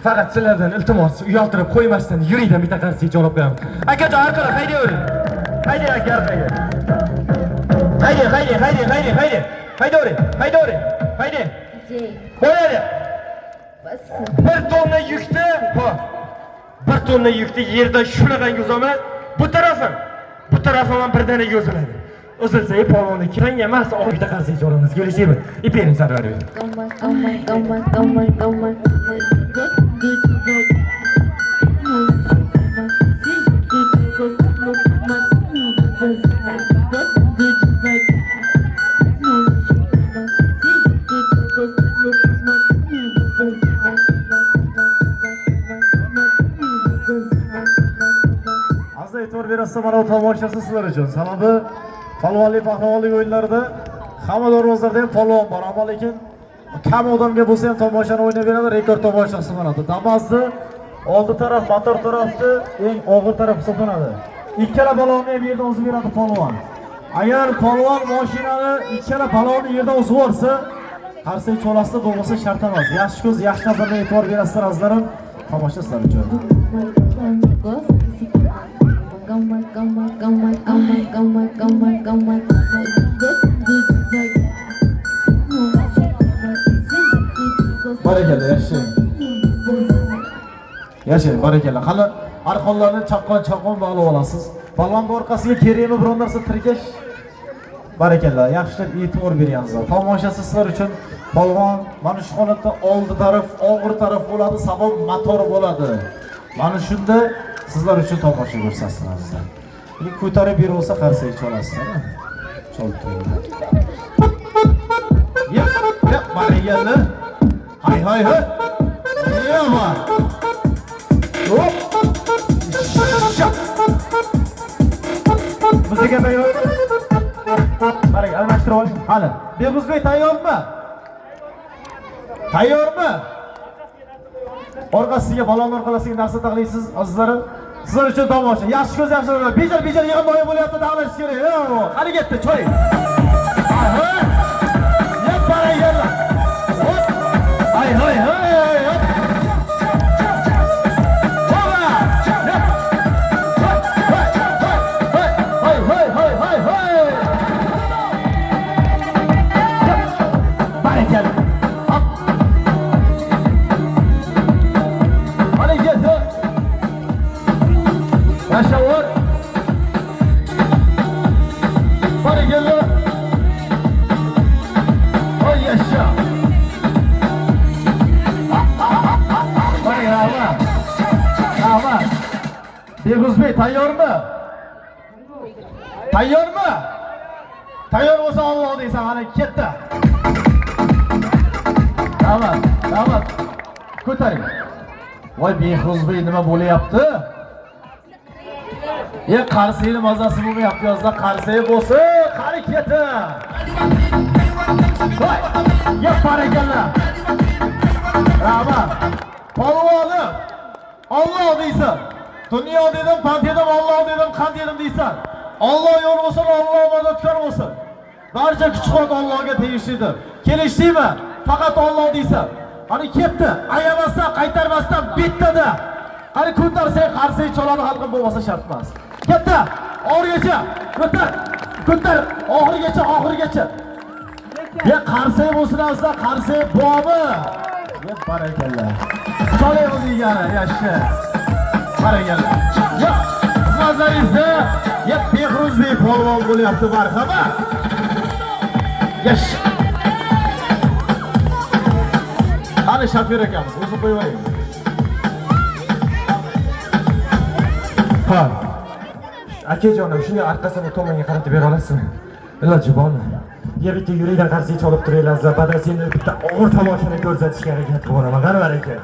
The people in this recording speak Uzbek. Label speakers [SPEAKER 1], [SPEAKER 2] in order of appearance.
[SPEAKER 1] Faqat sizlardan iltimos, uyaltirib qo'ymasdan yuringdan bitta qarsak chalib qo'yamiz. Akajon, orqaga haydayvering. Haydang aka, orqaga. Haydang, haydang, haydang, haydang, haydang. Haydayvering, haydayvering, haydang. Bo'ladi. 1 tonna yukni, ha. 1 tonna yukni yerdan shunaqangi uzaman. Bu tarafim, bu tarafim ham birdaniga uziladi. Uzilsa, polvonni kirang emas, bitta qarsak chalamiz. Kelishaymi? Ipering Sarvar.
[SPEAKER 2] Azizlar, e'tibor berasizlar, mana bu tomoshasi sizlar uchun. Sababi polvonlik, pahlavonlik o'yinlarida hamma darvozalarda ham polvon bor, ammo lekin kam odamga bo'lsa ham tomoshani o'ynab beradi, rekord tomosha hisoblanadi. Damazni oldi taraf, motor tarafni eng og'ir taraf hisoblanadi. Ikkala balonni ham yerdan uzib beradi polvon. Agar polvon mashinani ikkala balonni yerdan uzib yuborsa, qarsak cholasida bo'lmasa shart emas. Yaxshi ko'z, yaxshi nazar bilan e'tibor berasizlar azizlarim. Tomosha sizlar uchun. Barakalla, yashang. Yashang, barakalla. Hali arqonlarni chaqqon-chaqqon bog'lab olasiz. Balonga orqasiga kerakmi biron narsa tirkash? Barakalla, yaxshilab e'tibor beryapsizlar. Tomoshasi sizlar uchun. Polvon mana shu holatda oldi taraf, og'ir taraf bo'ladi, sabab motor bo'ladi. Mana shunda sizlar uchun tomosha ko'rsatsin azizlar. Endi ko'tarib berolsa qarsak cholasizlar. Cholib turinglar. Yep, yep, barakalla. Hay hay hay. Yema. Hop. Shap. Musiqa tayyor. Qarang, almashtirib oling. Hali. Behruzbek tayyormi? Tayyormi? Orqasiga, balon orqasiga narsa taxlaysiz, azizlarim. Sizlar uchun tomosha. Yaxshi ko'z, yaxshi nazar. Bejar, bejar yig'in noya bo'lyapti, dag'lash kerak. Qani ketdi, choy. Aha. Yep, barakalla. Hop. Hay hay hay. Hop. Hoba. Yep. Hay hay hay hay hay hay hay. Yep. Barakalla. Hop. Qani ketdi. Yashavor. Barakalla. Oy yasha. Barakalla. Rahmat. Behruzbek tayyormi? Tayyormi? Tayyor bo'lsa Alloh deysan, mana ketdi. Rahmat, rahmat. Ko'taring. Voy Behruzbek nima bo'lyapti? Ya qarsiyni mazasi bo'lmayapti yozda, qarsiy bo'lsa, qani ketdi. Voy, ya barakalla. Rahmat. Polvonim, Alloh deysan. Dunyo dedim, pand dedim, Alloh dedim, qand dedim deysan. Alloh yo'l bo'lsin, Alloh madadkor bo'lsin. Barcha kuch-quvvat Allohga tegishlidir. Kelishdingmi? Faqat Alloh deysan. Qani ketdi. Ayamasdan, qaytarmasdan bittada. Qani ko'tarsang, qarsang choladi, xalqim bo'lmasa shart emas. Ketdi. Oxirigacha. Ko'tar. Ko'tar. Oxirigacha, oxirigacha. Ya qarsak bo'lsin azizlar, qarsak bormi? Ya barakalla. Cholaymiz degani, yaxshi. Barakalla. Ya xizmatlaringizda ya Behruzbek polvon bo'lyapti, marhaba. Yaxshi. Qani shofyor akamiz, o'zi qo'yib yuboring.
[SPEAKER 1] Ha. Akajonim, shuni orqasini tomonga qaratib bera olasizmi? Iloji bormi? Ya bitta yurakdan qarsak cholib turinglar, badasini bitta og'ir tomoshani ko'rsatishga harakat qilaman. Qani baraka.